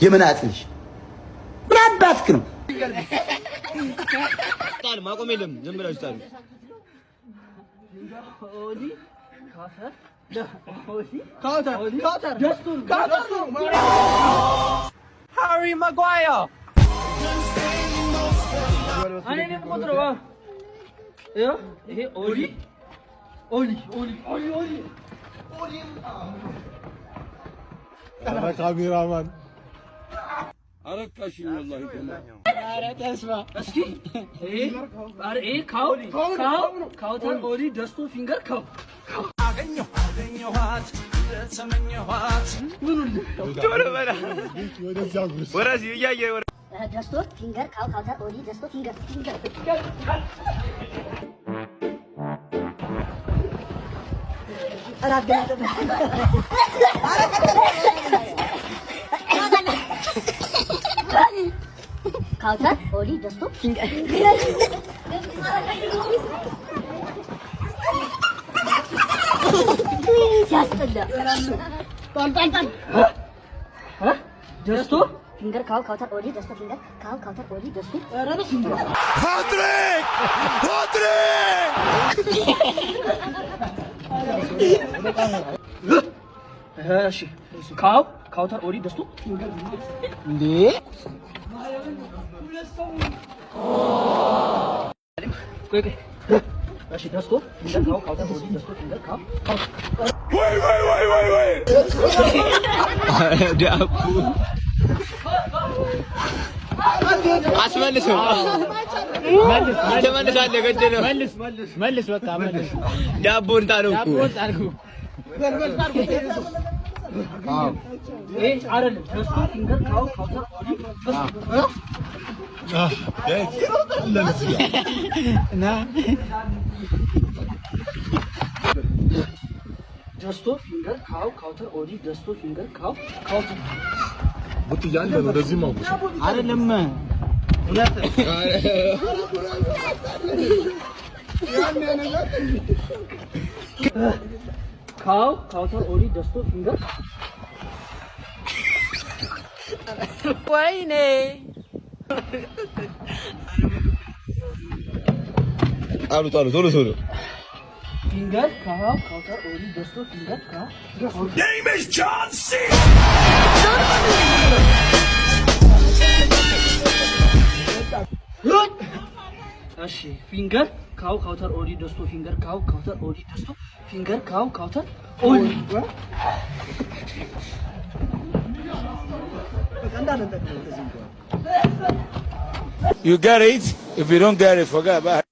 የምን አጥንሽ ምን አባትክ ነው? ማቆም የለም። ዝም ብላችሁ ጣሉ። ሃሪ ማጓየር። ይሄ ኦሊ ኦሊ ኦሊ ኦሊ ኦሊ። ካሜራማን። አረካሽኝ ወላሂ። እስኪ ይሄ ካው ካው ካውተር ኦሊ ደስቶ ፊንገር ካው። ወደዚህ እያየ። ደስቶ ፊንገር ካው ካውተር ኦሊ ደስቶ ፊንገር ፊንገር። ካውተር ኦሊ ደስቶ ፊንገር። ሲያስጠላ። ደስቶ ፊንገር ካው ካውተር ኦሊ ደስቶ ፊንገር ካው ካውተር ኦሊ ደስቶ። ሃትሪክ ሃትሪክ። እሺ፣ ካው ካውተር ኦሊ ደስቶ። እንዴ፣ ቆይ ቆይ። እሺ፣ ደስቶ ፊንገር ካው ካውተር ኦሊ ደስቶ ፊንገር ካው ካው። ወይ ወይ ወይ ወይ ወይ። ዳቡ አስመልሰው፣ ትመልሳለህ። ገደለው። መልስ፣ በቃ መልስ። ዳቦን ጣለው እኮ። ይሄ አይደለም። ደስቶ ፊንገር ካው ካውተር ኦሊ ደስቶ። ደስቶ ፊንገር ካው ካውተር ኦሊ ደስቶ ፊንገር ካው ካውተር። ቡጥ እያለ ነው። ወደዚህ ማጉስ። አይደለም። ካው ካውተር ኦሊ ደስቶ ፊንገር። ወይኔ። ጣሉ ጣሉ፣ ቶሎ ቶሎ። ፊንገር ካው ካውተር ኦሊ ደስቶ ፊንገር ካው። Name is John C. እሺ፣ ፊንገር ካው ካውተር ኦሊ ደስቶ ፊንገር ካው ካውተር ኦሊ ደስቶ ፊንገር ካው ካውተር ኦሊ። You get it? If you don't get it, forget about it.